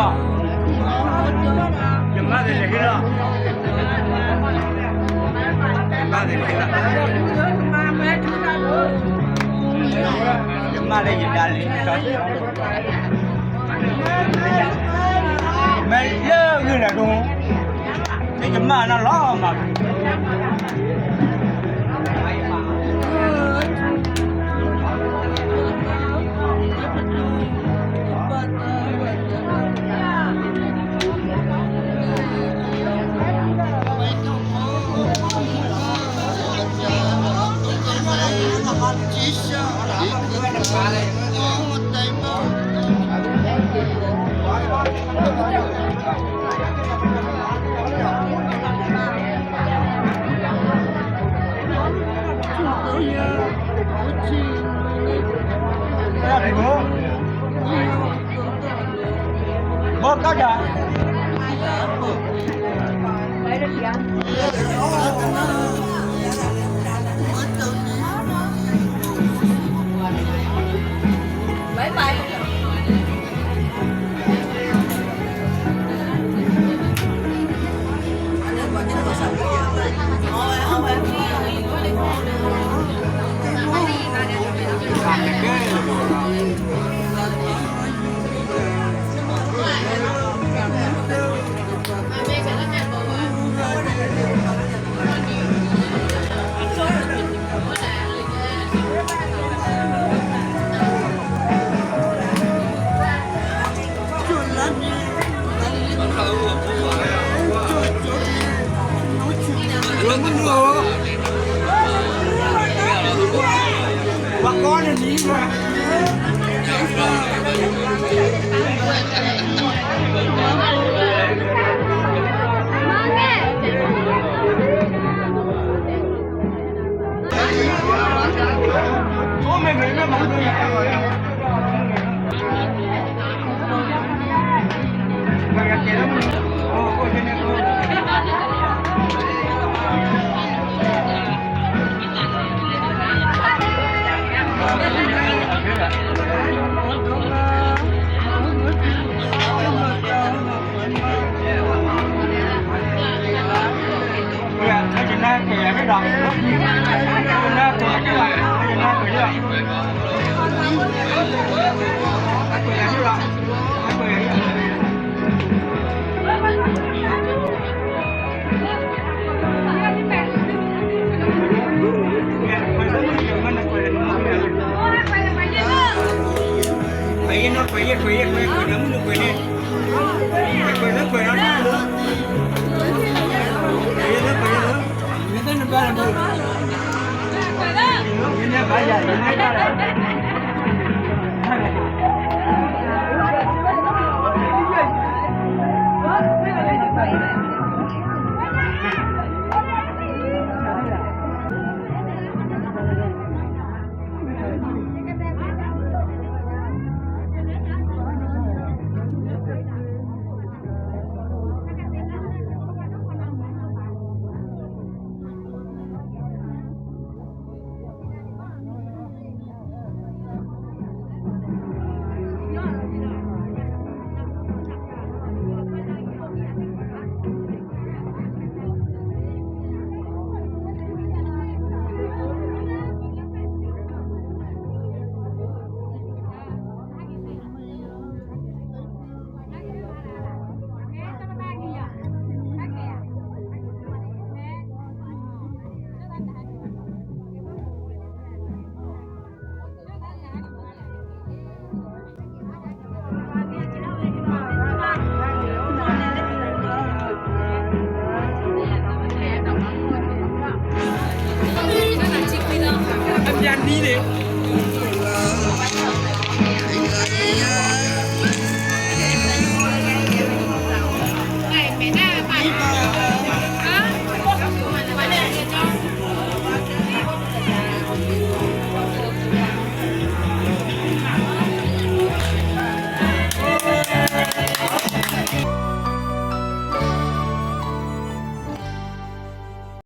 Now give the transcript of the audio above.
đó Dùm má thì cái đó Má thì cái đó Dùm má thì dịch ra liền Mày nhớ người là đúng Cái dùm má nó lo mà Bố có chưa? Bye bye. Bà con là gì mà có mấy người nó bắn tôi rồi mà gặp chị lắm cô trên đây cô cái đoạn nó kìa cái đoạn nó kìa cái đoạn Anh đi đi